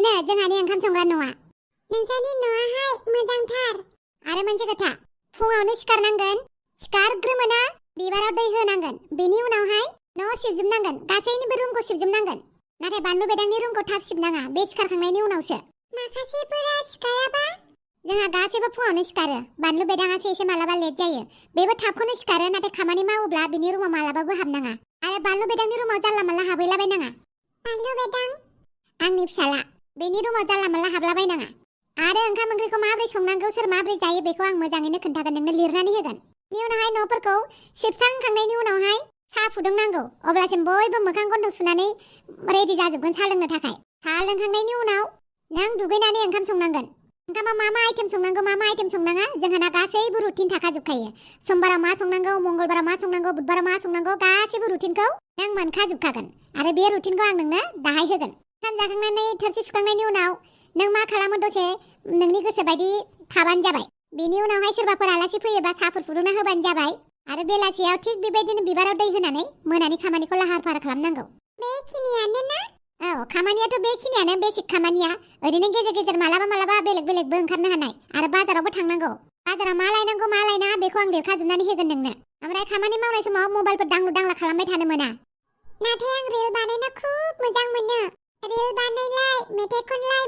बेनो जोंहानि ओंखाम संग्रा न'आ। नोंसानि न'आहाय मोजांथार। आरो मोनसे खोथा, फुङावनो सिखारनांगोन, सिखारग्रोमोना बिबाराव दै होनांगोन, बेनि उनावहाय न' सिबजोबनांगोन, गासैनिबो रुमखौ सिबजोबनांगोन। नाथाय बानलु बेदांनि रुमखौ थाब सिबनाङा, बे सिखारखांनायनि उनावसो। माखासेफोरा सिखाराबा? जोंहा गासैबो फुङावनो सिखारो, बानलु बेदाङासो एसे मालाबा लेट जायो। बेबो थाबखौनो सिखारो, नाथाय खामानि मावोब्ला बिनि रुमाव मालाबाबो हाबनाङा। आरो बानलु बेदांनि रुमाव जानला मानला हाबहैलाबायनाङा। बानलु बेदां आंनि फिसाला, बेनि रुमाव जानला मानला हाबलाबायनाङा। आरो ओंखाम ओंख्रिखौ माबोरै संनांगौ, सोर माबोरै जायो बेखौ आं मोजाङैनो खोन्थागोन, नोंनो लिरनानै होगोन। बेनि उनावहाय न'फोरखौ सिबस्रांखांनायनि उनावहाय साहा फुदुंनांगौ, अब्लासिम बयबो मोखां गन्थं सुनानै रेडि जाजोबगोन साहा लोंनो थाखाय। साहा लोंखांनायनि उनाव नों दुगैनानै ओंखाम संनांगोन। ओंखामा मा मा आइटेम संनांगौ, मा मा आइटेम संनाङा, जोंहाना गासैबो रुटिन थाखाजोबखायो। समबाराव मा संनांगौ, मंगलबाराव मा संनांगौ, बुधबाराव मा संनांगौ, गासैबो रुटिनखौ नों मोनखाजोबखागोन। आरो बे रुटिनखौ आं नोंनो दाहाय होगोन। ओंखाम जाखांनानै थोरसि सुखांनायनि उनाव नों मा खालामो, दसे नोंनि गोसो बायदि थाबानो जाबाय। बेनि उनावहाय सोरबाफोर आलासि फैयोबा साहाफोर फुदुंना होबानो जाबाय। आरो बेलासियाव थिग बेबायदिनो बिबाराव दै होनानै मोनानि खामानिखौ लाहार फाहार खालामनांगौ। बेखिनियानो ना? औ, खामानियाथ' बेखिनियानो, बेसिक खामानिया। ओरैनो गेजेर गेजेर मालाबा मालाबा बेलेग बेलेगबो ओंखारनो हानाय। आरो बाजारावबो थांनांगौ। बाजाराव मा लायनांगौ मा लायनाङा बेखौ आं लिरखाजोबनानै होगोन नोंनो। ओमफ्राय खामानि मावनाय समाव मबाइलफोर दांलु दांला खालामबाय थानो मोना। नाथाय आं रिल बानायनो खुब मोजां मोनो। रिल बानायलाय, मेथाइ खनलाय,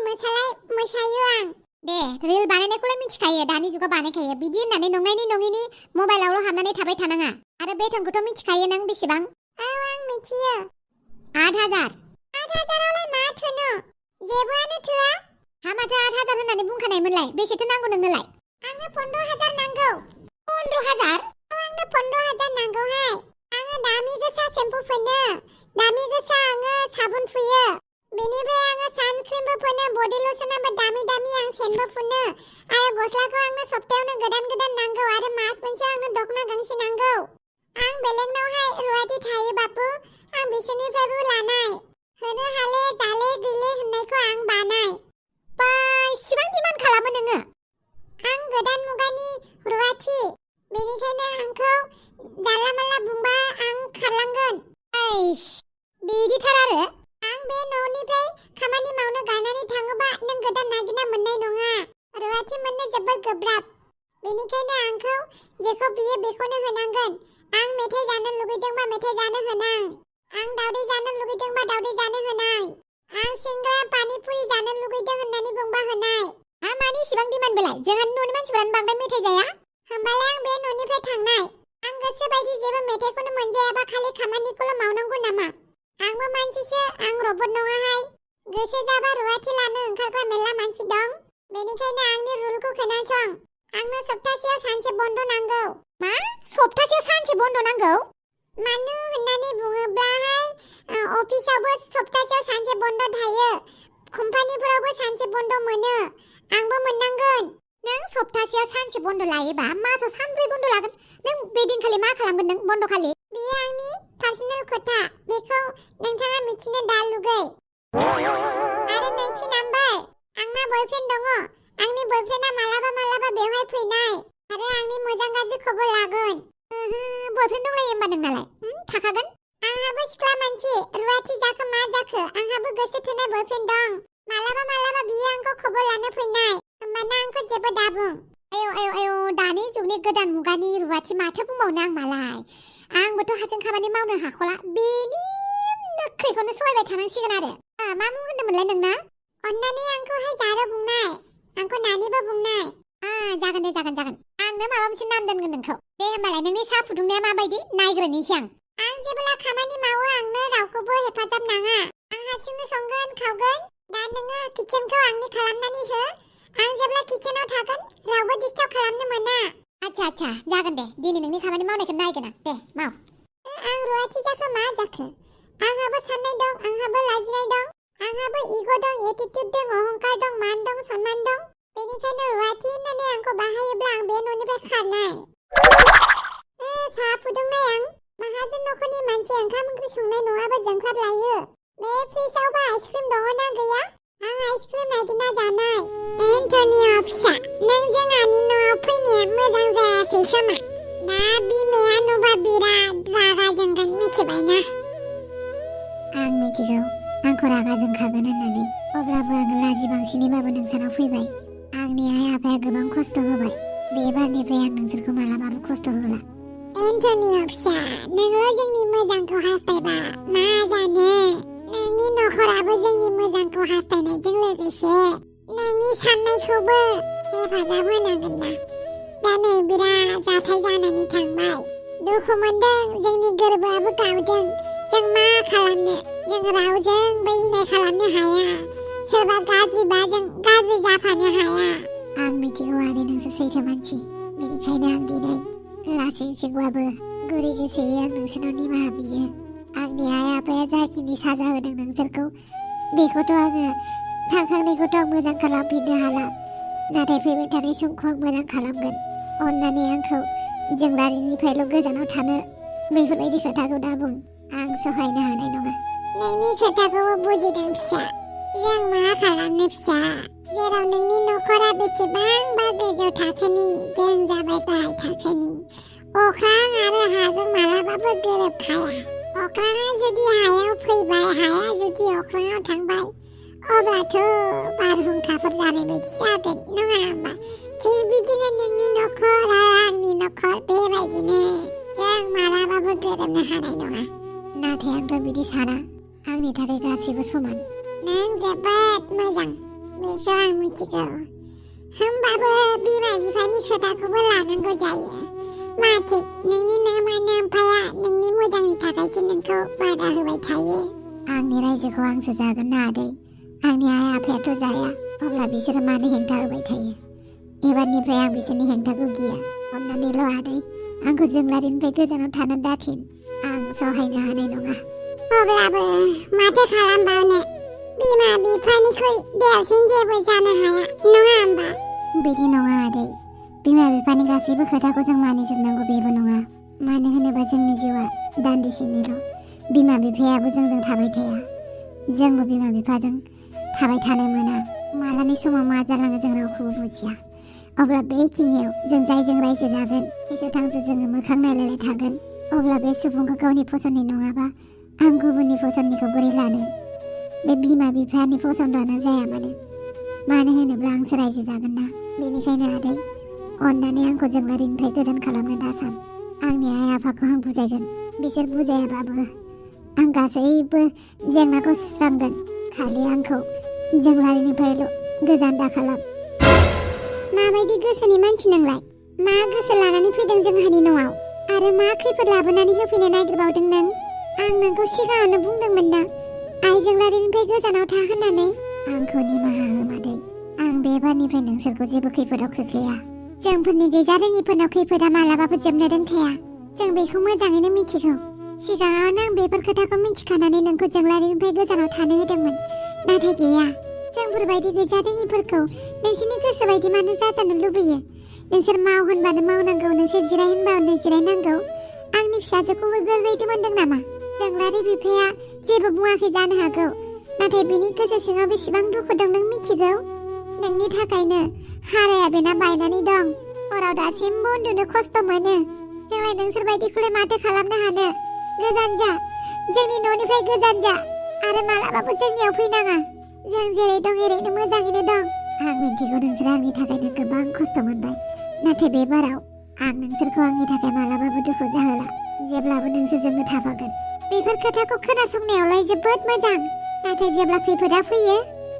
मोसायो आं। दे, रिल बानायनायखौलाय मिथिखायो, दानि जुगाव बानायखायो। बिदि होननानै नंनायनि नङिनि मबाइलावल' हाबनानै थाबाय थानाङा। आरो बेथनखौथ' मिथिखायो नों बेसेबां? औ, आं मिथियो। 8,000। 8,000आवलाय मा थोनो? जेबोआनो थोआ। हा, माथो 8,000 होननानै बुंखानायमोनलाय? बेसेथो नांगौ नोंनोलाय? आंनो 15,000 नांगौ। 15,000? आंनो 15,000 नांगौहाय। आङो दामि गोसा सेम्पु फोनो, दामि गोसा आङो साबुन फुयो। बेनिफ्राय आङो सानक्रिमबो फोनो, बडि लसनाबो दामि दामि, आं सेन्टबो फुनो। आरो गस्लाखौ आंनो सप्तायावनो गोदान गोदान नांगौ। आरो मास मोनसेयाव आंनो दख'ना गांसे नांगौ। आं बेलेगनावहाय रुवाथि थायो बापु, आं बिसोरनिफ्रायबो लानाय। होनो हाले जाले गैले होननायखौ आं बानाय। बा, इसिबां दिमान्ड खालामो नोङो? आं गोदान मुगानि रुवाथि, बेनिखायनो आंखौ जानला मानला बुंबा आं खारलांगोन। आइस, बिदिथार आरो? आं बे न'निफ्राय खामानि मावनो गारनानै थाङोबा नों गोदान नागिरना मोननाय नङा। रुवाथि मोननो जोबोद गोब्राब। बेनिखायनो आंखौ जेखौ बियो बेखौनो होनांगोन। आं मेथाइ जानो लुगैदोंबा मेथाइ जानो होनां। आं दावदै जानो लुगैदोंबा दावदै जानो होनाय। आं सिंग्रा पानिपुरि जानो लुगैदों होननानै बुंबा होनाय। मानि इसिबां दिमान्ड बेलाय? जोंहानि न'नि मानसिफोरानो बांद्राय मेथाइ जाया। होमबालाय आं बे न'निफ्राय थांनाय। आं गोसो बायदि जेबो मेथाइखौनो मोनजायाबा खालि खामानिखौल' मावनांगौ नामा? आंबो मानसिसो, आं रबट नङाहाय। गोसो जाबा रुवाथि लानो ओंखारग्रा मेल्ला मानसि दं। बेनिखायनो आंनि रुलखौ खोनासं। आंनो सप्तासेयाव सानसे बन्द नांगौ। मा? सप्तासेयाव सानसे बन्द नांगौ? मानो होननानै बुङोब्लाहाय अफिसावबो सप्तासेयाव सानसे बन्द थायो। कम्पानिफोरावबो सानसे बन्द मोनो। आंबो मोननांगोन। नों सप्तासेयाव सानसे बन्द लायोबा मासाव सानब्रै बन्द लागोन। नों बेदिनखालि मा खालामगोन नों बन्दखालि? बेयो आंनि पार्सनेल खोथा। बेखौ नोंथाङा मिथिनो दा लुगै। आरो नैथि नाम्बार, आंना बयफ्रेन्ड दङ। आंनि बयफ्रेन्डा मालाबा मालाबा बेवहाय फैनाय आरो आंनि मोजां गाज्रि खबर लागोन। बयफ्रेन्ड दंलायो होमबा नोंनालाय? थाखागोन। आंहाबो सिख्ला मानसि, रुवाथि जाखो मा जाखो, आंहाबो गोसो थोनाय बयफ्रेन्ड दं। मालाबा मालाबा बियो आंखौ खबर लानो फैनाय। होमबाना आंखौ जेबो दाबुं। आयौ, दानि जुगनि गोदान मुगानि रुवाथि माथो बुंबावनो आं मालाय। आंबोथ' हारसिं खामानि मावनो हाख'ला। बेनि नोख्रैखौनो सहायबाय थानांसिगोन आरो। मा मुं होनदोंमोनलाय नोंना? अन्नानै आंखौहाय जारो बुंनाय, आंखौ नानिबो बुंनाय। जागोन दे, जागोन। आंनो माबा मोनसे नाम दोनगोन नोंखौ। दे होमबालाय नोंनि साहा फुदुंनाया माबायदि नायग्रोनोसै आं। आं जेब्ला खामानि मावो आंनो रावखौबो हेफाजाब नाङा। आं हारसिंनो संगोन खावगोन। दा नोङो किचेनखौ आंनि खालामनानै हो। आं जेब्ला किचेनाव थागोन रावबो डिस्टार्ब खालामनो मोना। आच्छा, जागोन दे। दिनै नोंनि खामानि मावनायखौ नायगोन आं। दे माव। आं रुवाथि जाखो मा जाखो? आंहाबो साननाय दं, आंहाबो लाजिनाय दं, आंहाबो इग' दं, एटिट्युड दं, अहंकार दं, मान दं, सनमान दं। बेनिखायनो रुवाथि होननानै आंखौ बाहायोब्ला आं बे न'निफ्राय खारनाय। साहा फुदुंनाय आं। माहाजोन नखरनि मानसि ओंखाम ओंख्रि संनाय नङाबा जोंख्लाब लायो। बे फ्रिजआवबा आइसक्रिम दङ ना गैया? आं आइसक्रिम नागिरना जानाय। एन्टनिअ फिसा, नों जोंहानि न'आव फैनाया मोजां जायासै खोमा। दा बिमाया नुबा बिराद रागा जोंगोन, मिथिबायना? आं मिथिगौ। आंखौ रागा जोंखागोन होननानै। अब्लाबो आङो लाजि बांसिनैबाबो नोंसानाव फैबाय। आंनि आइ आफाया गोबां खस्थ' होबाय। बे बारनिफ्राय आं नोंसोरखौ मालाबाबो खस्थ' होला। एन्ट'निय' फिसा, नोंल' जोंनि मोजांखौ हास्थायबा मा जानो? नोंनि नखराबो जोंनि मोजांखौ हास्थायनायजों लोगोसे नोंनि साननायखौबो हेफाजाब होनांगोन ना। दा नै बिराद जाथाय जानानै थांबाय। दुखु मोनदों, जोंनि गोरबोआबो गावदों। जों मा खालामनो? जों रावजोंबो इनाय खालामनो हाया। सोरबा गाज्रिबा जों गाज्रि जाफानो हाया। आं मिथिगौ आदै नोंसोर सैथो मानसि। बेनिखायनो आं दिनै लासैसोबाबो गुरै गोसोयै आं नोंसोरनाव निमाहा बियो। आंनि आइ आफाया जाखिनि साजा होदों नोंसोरखौ, बेखौथ' आङो थांखांनायखौथ' आं मोजां खालामफिननो हाला। नाथाय फैबाय थानाय समखौ आं मोजां खालामगोन। अन्नानै आंखौ जोंलारिनिफ्रायल' गोजानाव थानो बेफोरबायदि खोथाखौ दा बुं। आं सहायनो हानाय नङा। नोंनि खोथाखौबो बुजिदों फिसा। जों मा खालामनो फिसा? जेराव नोंनि नखरा बेसेबांबा गोजौ थाखोनि, जों जाबाय गाहाय थाखोनि। अख्रां आरो हाजों मालाबाबो गोरोबखाया। अख्राङा जुदि हायाव फैबाय, हाया जुदि अख्राङाव थांबाय, अब्लाथ' बारहुंखाफोर जानाय बायदि जागोन, नङा होमबा? थिग बिदिनो नोंनि नखर आरो आंनि नखर, बेबायदिनो जों मालाबाबो गोरोबनो हानाय नङा। नाथाय आंथ' बिदि साना। आंनि थाखाय गासैबो समान। नों जोबोद मोजां, बेखौ आं मिथिगौ। होमबाबो बिमा बिफानि खोथाखौबो लानांगौ जायो। मा थिग नोंनि नोम्फाया नोंनि मोजांनि थाखायसो नोंखौ बादा होबाय थायो। आंनि रायजोखौ आंसो जागोन ना आदै। आंनि आइ आफायाथ' जाया। अब्ला बिसोरो मानो हेंथा होबाय थायो? एबारनिफ्राय आं बिसोरनि हेंथाखौ गिया। अन्नानैल' आदै आंखौ जोंलारिनिफ्राय गोजानाव थानो दाथिन। आं सहायनो हानाय नङा। अब्लाबो माथो खालामबावनो? बिमा बिफानिख्रुइ देरसिन जेबो जानो हाया, नङा होमबा? बिदि नङा आदै। बिमा बिफानि गासैबो खोथाखौ जों मानिजोबनांगौ बेबो नङा। मानो होनोबा जोंनि जिउआ दान्दिसेनिल'। बिमा बिफायाबो जोंजों थाबाय थाया। जोंबो बिमा बिफाजों थाबाय थानो मोना। मालानि समाव मा जालाङो जों रावखौबो बुजिया। अब्ला बेखिनियाव जों जायजों रायजो जागोन, थैस' थांस' जोङो मोखां नायलायलाय थागोन। अब्ला बे सुबुंखौ गावनि फसननि नङाबा आं गुबुननि फसननिखौ बोरै लानो? बे बिमा बिफानि फसन्दानो जाया मानो होनोब्ला आंसो रायजो जागोन ना। बेनिखायनो आदै अन्नानै आंखौ जोंलारिनिफ्राय गोजान खालामनो दा सान। आंनि आइ आफाखौ आं बुजायगोन। बिसोर बुजायाबाबो आं गासैबो जेंनाखौ सुस्रांगोन। खालि आंखौ जोंलारिनिफ्रायल' गोजान दा खालाम। माबायदि गोसोनि मानसि नोंलाय? मा गोसो लानानै फैदों जोंहानि न'आव? आरो मा खैफोद लाबोनानै होफैनो नागिरबावदों नों? आं नोंखौ सिगाङावनो बुंदोंमोन ना, आइ जोंलारिनिफ्राय गोजानाव था होननानै। आंखौ निमाहा हो मादै। आं बे बारनिफ्राय नोंसोरखौ जेबो खैफोदाव खोख्लैया। जोंफोरनि गैजा रोङिफोरनाव खैफोदा मालाबाबो जोबनो रोंखाया। जों बेखौ मोजाङैनो मिथिगौ। सिगाङावनो आं बेफोर खोथाखौ मिथिखानानै नोंखौ जोंलारिनिफ्राय गोजानाव थानो होदोंमोन। नाथाय गैया। जोंफोरबायदि गैजा रोङिफोरखौ नोंसोरनि गोसो बायदि मानो जाजानो लुबैयो? नोंसोर माव होनबानो मावनांगौ, नोंसोर जिराय होनबानो जिरायनांगौ। आंनि फिसाजोखौबो बेबायदि मोनदों नामा? जोंलारि बिफाया जेबो बुङाखै जानो हागौ, नाथाय बिनि गोसो सिङाव बेसेबां दुखु दं नों मिथिगौ। नोंनि थाखायनो हाराया बेना बायनानै दं। हराव दासिमबो उन्दुनो खस्थ' मोनो। जोंलाय नोंसोरबायदिखौलाय माथो खालामनो हानो? गोजान जा, जोंनि न'निफ्राय गोजान जा, आरो मालाबाबो जोंनियाव फैनाङा। जों जेरै दं एरैनो मोजाङैनो दं। आं मिन्थिगौ नोंसोर आंनि थाखायनो गोबां खस्थ' मोनबाय। नाथाय बे बाराव आं नोंसोरखौ आंनि थाखाय मालाबाबो दुखु जाहोला। जेब्लाबो नोंसोरजोंनो थाफागोन। बेफोर खोथाखौ खोनासंनायावलाय जोबोद मोजां। नाथाय जेब्ला खैफोदा फैयो,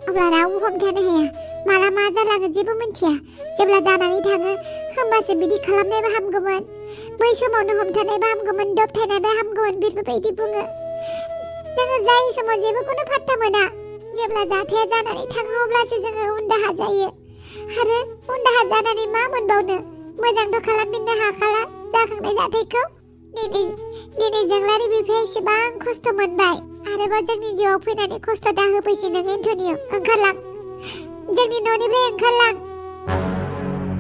अब्ला रावबो हमथानो हाया। माला मा जालाङो जेबो मिथिया। जेब्ला जानानै थाङो, होमबासो बिदि खालामनायबा हामगौमोन। बै समावनो हमथानायबा हामगौमोन, दबथायनायबा हामगौमोन, बेफोरबायदि बुङो। जोङो जाय समाव जेबोखौनो फात्ता मोना। जेब्ला जाथाया जानानै थाङो अब्लासो जोङो उनदाहा जायो। आरो उनदाहा जानानै मा मोनबावनो? मोजांथ' खालामफिननो हाखाला जाखांनाय जाथायखौ। दिनै जोंलारि बिफाया एसेबां खस्थ' मोनबाय। आरोबाव जोंनि जिउआव फैनानै खस्थ' दा होफैसै नों एन्ट'निय'। ओंखारलां, जोंनि न'निफ्राय ओंखारलां।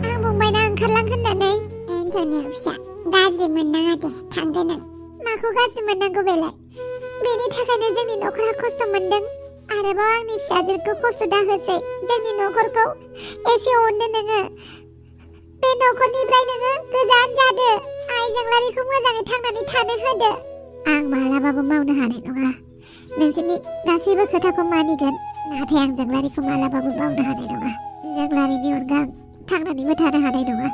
आं बुंबायना ओंखारलां होननानै। एन्ट'निय' फिसा, गाज्रि मोननाङा दे, थांदो नों। माखौ गाज्रि मोननांगौ बेलाय? बेनि थाखायनो जोंनि न'खरा खस्थ' मोनदों। आरोबाव आंनि फिसाजोखौ खस्थ' दा होसै। जोंनि न'खरखौ एसे अनदो नोङो। बे न'खरनिफ्राय नोङो गोजान जादो। आइ जोंलारिखौ मोजाङै थांनानै थानो होदो। आं मालाबाबो मावनो हानाय नङा। नोंसोरनि गासैबो खोथाखौ मानिगोन नाथाय आं जोंलारिखौ मालाबाबो बावनो हानाय नङा जोंलारिनि अनगा आं थांनानैबो थानो हानाय नङा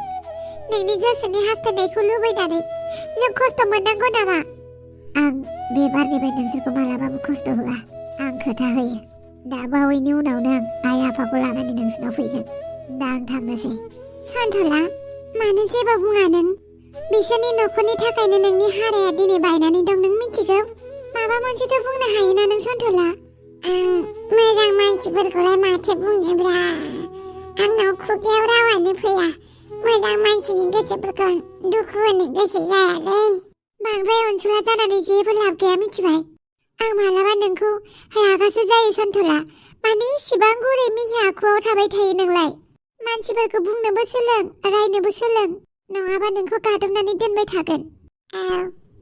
नोंनि गोसोनि हास्थायनायखौ लुबैनानै नों खस्थ' मोननांगौ नामा आं बे बारनिफ्राय नोंसोरखौ मालाबाबो खस्थ' होआ आं खोथा होयो दा बावैनि उनावनो आं आइ आफाखौ लानानै नोंसिनाव फैगोन दा आं थांनोसै सन्थला मानो जेबो बुङा नों बिसोरनि न'खरनि थाखायनो नोंनि हाराया दिनै बायनानै दं नों मिथिगौ माबा मोनसेथ' बुंनो हायोना नों सन्थला आं मोजां मानसिफोरखौलाय माथो बुंनोब्रा आंनाव खुगायाव रावानो फैया मोजां मानसिनि गोसोफोरखौ दुखु होनो गोसो जायालै बांद्राय अनसुला जानानै जेबो लाब गैया मिथिबाय आं मालाबा नोंखौ रागासो जायो सन्थला मानो इसिबां गुरै मिहि आखुआव थाबाय थायो नोंलाय मानसिफोरखौ बुंनोबो सोलों रायनोबो सोलों नङाबा नोंखौ गादबनानै दोनबाय थागोन औ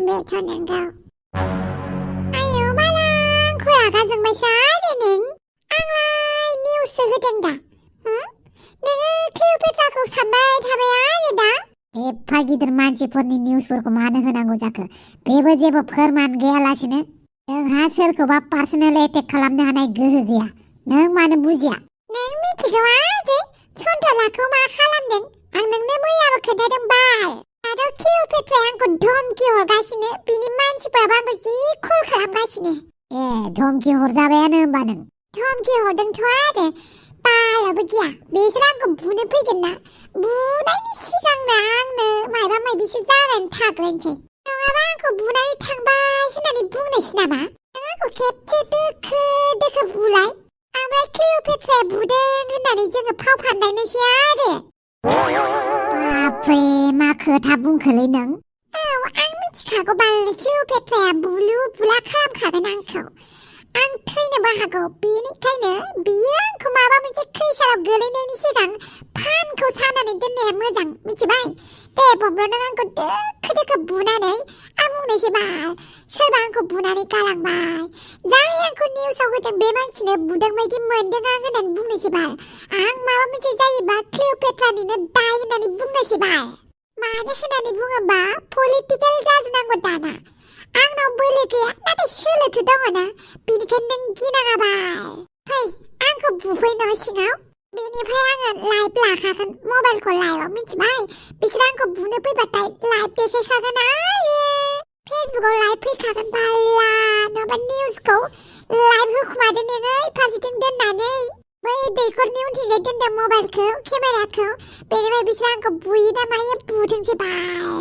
बेथ' नंगौ आयौ बाला आंखौ रागा जोंबायसो आरो नों आंलाय निउससो होदों दा नोङो क्लिअपेट्राखौ सानबाय थाबाय आरो दा एफा गिदिर मानसिफोरनि निउसफोरखौ मानो होनांगौ जाखो बेबो जेबो फोरमान गैयालासिनो जोंहा सोरखौबा पार्सनेल एटेक खालामनो हानाय गोहो गैया नों मानो बुजिया नों मिथिगौ आरो सन्थलाखौ मा खालामदों आं नोंनो मैयाबो खोन्थादों बाल आरो क्लिअपेट्राया आंखौ धमकि हरगासिनो बिनि मानसिफ्राबो आंखौ जि कल खालामगासिनो ए धमकि हरजाबायानो होमबा नों धमकि हरदोंथ' आरो बालाबो गैया बिसोर आंखौ बुनो फैगोन ना बुनायनि सिगांनो आंनो माबा माबिसो जानानै थाग्रोनोसै नङाबा आंखौ बुनानै थांबाय होननानै बुंनोसै नामा नों आंखौ खेबसे दोखो दोखो बुलाय ओमफ्राय क्लिअपेट्राया बुदों होननानै जोङो फाव फान्दायनोसै आरो बापरे मा खोथा बुंखोलै नों औ आं मिथिखागौ बाल क्लिअपेट्राया बुलु बुला खालामखागोन आंखौ आं थैनोबो हागौ बेनिखायनो बियो आंखौ माबा मोनसे खैसाराव गोलैनायनि सिगां फानखौ सानानै दोननाया मोजां मिथिबाय दे बब्र नों आंखौ दोखो दोखो बुनानै आं बुंनोसै बाल सोरबा आंखौ बुनानै गालांबाय जाय आंखौ निउसाव होदों बे मानसिनो बुदों बायदि मोनदों आं होननानै बुंनोसै बाल आं माबा मोनसे जायोबा क्लिअपेट्रानिनो दाय होननानै बुंनोसै बाल मानो होननानै बुङोबा पलिटिकेल जाजोबनांगौ दाना आंनाव बोलो गैया नाथाय सोलोथ' दङना बेनिखायनो नों गिनाङा बाल फै आंखौ बुफै न' सिङाव बेनिफ्राय आङो लाइभ लाखागोन मबाइलखौ लाइभआव मिथिबाय बिसोर आंखौ बुनो फैबाथाय लाइभ देखायखागोन आरो फेसबुकाव लाइभ फैखागोन बाला नङाबा निउसखौ लाइभ होखुमादो नोङो फारसेथिं दोननानै बै दैखरनि उनथिंजाय दोनदों मबाइलखौ केमेराखौ बेनिफ्राय बिसोर आंखौ बुयो ना मायो बुथोंसै बाल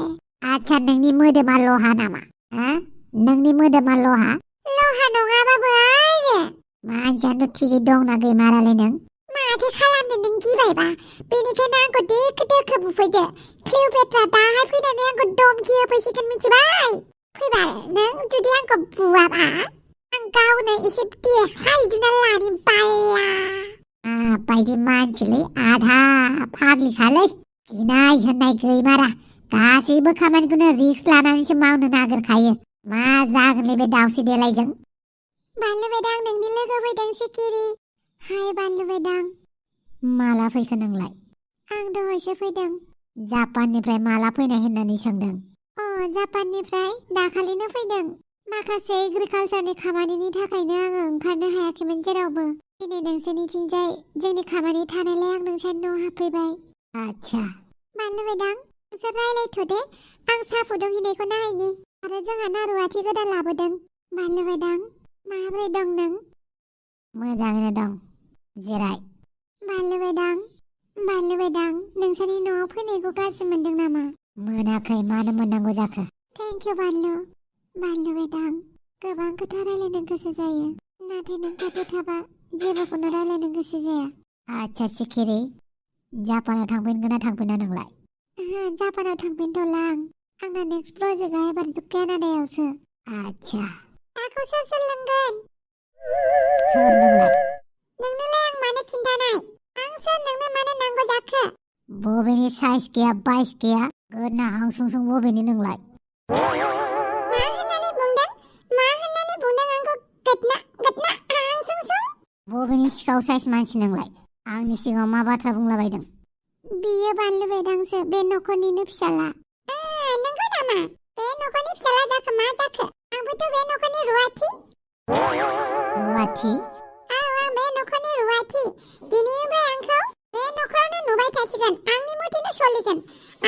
आच्छा नोंनि मोदोमा लहा नामा नोंनि मोदोमा लहा नङाबाबो आरो मानसियानो थिगै दंना गैमारालाय नों माथो खालामनो नों गिबायबा बेनिखायनो आंखौ दोखो दोखो बुफैदो क्लिअपेट्रा दाहाय फैनानै आंखौ धमकि होफैसिगोन मिथिबाय फैबाल नों जुदि आंखौ बुवाबा आं गावनो एसे देखायजोबना लानि बाला बायदि मानसिलै आधा फाग्लिखालै गिनाय होननाय गैमारा गासैबो खामानिखौनो रिस्क लानानैसो मावनो नागिरखायो मा जागोनलै बे दावसि देलायजों बानलु बेदां नोंनि लोगो फैदों सिखिरि हाय बानलु बेदां माला फैखो नोंलाय आं दहायसो फैदों जापाननिफ्राय माला फैनाय होननानै सोंदों जापाननिफ्राय दाखालिनो फैदों माखासे एग्रिकालचारनि खामानिनि थाखायनो आङो ओंखारनो हायाखैमोन जेरावबो दिनै नोंसोरनिथिंजाय जोंनि खामानि थानायलाय आं नोंसोरनि न' हाबफैबाय आच्छा बानलु बेदां नोंसोर रायलायथ'दे आं साहा फुदुंहैनायखौ नायनि आरो जोंहा ना रुवाथि गोदान लाबोदों बानलु बेदां माबोरै दं नों मोजाङैनो दं जिराय बानलु बेदां नोंसोरनि न'आव फैनायखौ गाज्रि मोनदों नामा मोनाखै मानो मोननांगौ जाखो थेंक इउ बानलु बेदां गोबां खोथा रायलायनो गोसो जायो नाथाय नों खाथियाव थाबा जेबोखौनो रायलायनो गोसो जाया आच्छा सिखिरि जापानाव थांफिनगोन ना थांफिना नोंलाय जापानाव थांफिनथ'ला आंना नेक्स्ट प्रजेक्टआ एबार केनाडायावसो आच्छा दाखौ सोर लोंगोन सोर नोंलाय नोंनोलाय आं मानो खिन्थानाय आं सोर नोंनो मानो नांगौ जाखो बबेनि साइज गैया बाइस गैया गोदना हांसुं सुं बबेनि नोंलाय मा होननानै बुंदों आंखौ गोदना हांसुं सुं बबेनि सिखाव साइज मानसि नोंलाय आंनि सिगाङाव मा बाथ्रा बुंलाबायदों बियो बानलु बेदांसो बे न'खरनिनो फिसाला नंगौ नामा बे न'खरनि फिसाला जाखो मा जाखो आंबोथ' बे न'खरनि रुवाथि रुवाथि? आं बे नखरनि रुवाथि। दिनैनिफ्राय आंखौ बे नखरावनो नुबाय थासिगोन। आंनि मथेनो सोलिगोन।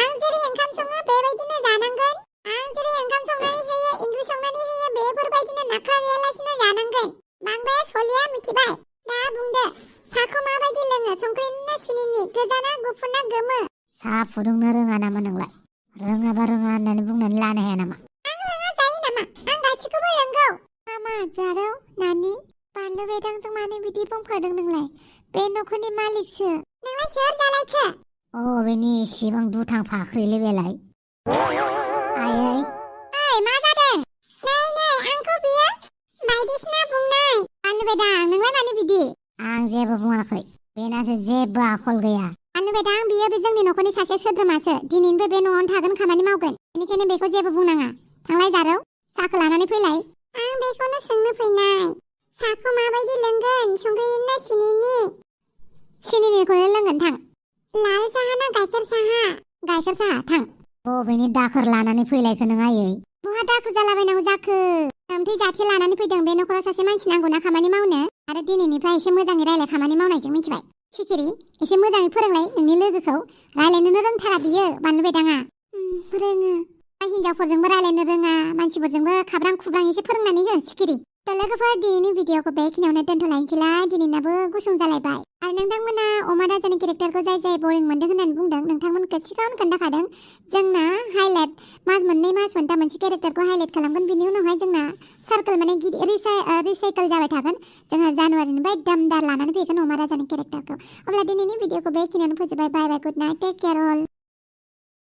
आं जेरै ओंखाम सङो बेबायदिनो जानांगोन। आं जेरै ओंखाम संनानै होयो, ओंख्रि संनानै होयो बेफोरबायदिनो नाख्रा गैयालासिनो जानांगोन। बांद्राय सलिया मिथिबाय? दा बुंदो, साहाखौ माबायदि लोङो? संख्रिनि ना सिनिनि? गोजाना गुफुर ना गोमो? साहा फुदुंनो रोङा नामा नोंलाय? रोङाबा रोङा होननानै बुंनानै लानो हाया नामा? आं रोङा जायो नामा? आं गासिखौबो रोंगौ। मामा जारौ, नानि, बानलु बेदांजों मानो बिदि बुंफादों नोंलाय? बे नखरनि मालिकसो। नोंलाय सोर जालायखो? बेनि इसिबां दुथां फाख्रिलै बेलाय। आयै ओइ, मा जादों? नै आंखौ बियो बायदिसिना बुंनाय। बानलु बेदां, नोंलाय मानो बिदि? आं जेबो बुङाखै। बेनासो जेबो आखल गैया। बानलु बेदां, बियो जोंनि नखरनि सासे सोद्रोमासो। दिनैनिफ्राय बे न'आवनो थागोन, खामानि मावगोन। बेनिखायनो बेखौ जेबो बुंनाङा। थांलाय जारौ, साहाखौ लानानै फैलाय। आं बेखौनो सोंनो फैनाय। साहाखौ माबायदि लोंगोन? संख्रिनि ना सिनिनि? सिनिनिखौनो लोंगोन, थां। लाल साहा ना गाइखेर साहा? गाइखेर साहा, थां। बबेनि दाखोर लानानै फैलायखो नों आयै? बहा दाखु जालाबायनांगौ जाखो? ओमफ्राय जाथि लानानै फैदों। बे नखराव सासे मानसि नांगौना खामानि मावनो। आरो दिनैनिफ्राय एसे मोजाङै रायलाय, खामानि मावनायजों, मिथिबाय? सिखिरि, एसे मोजाङै फोरोंलाय नोंनि लोगोखौ। रायलायनोनो रोंथारा बियो, बानलु बेदाङा। रोङो। हिनजावफोरजोंबो रायलायनो रोङा, मानसिफोरजोंबो खाब्रां खुब्रां एसे फोरोंनानै हो, सिखिरि। लोगोफोर, दिनैनि भिडिअखौ बेखिनियावनो दोनथ'लायनोसैलाय। दिनैनाबो गुसुं जालायबाय। आरो नोंथांमोना अमा राजानि केरेक्टारखौ जाय बोरिं मोनदों होननानै बुंदों, नोंथांमोनखौ सिगाङावनो खोन्थाखादों। जोंना हाइलाइट मास मोननै मास मोनथाम मोनसे केरेक्टारखौ हाइलाइट खालामगोन। बिनि उनावहाय जोंना सार्केल माने रिसाइकेल जाबाय थागोन। जोंहा जानुवारिनिफ्राय दामदार लानानै फैगोन अमा राजानि केरेक्टारखौ। अब्ला दिनैनि भिडिअखौ बेखिनियावनो फोजोबबाय। बाय बाय, गुड नाइट, टेक केयार अल।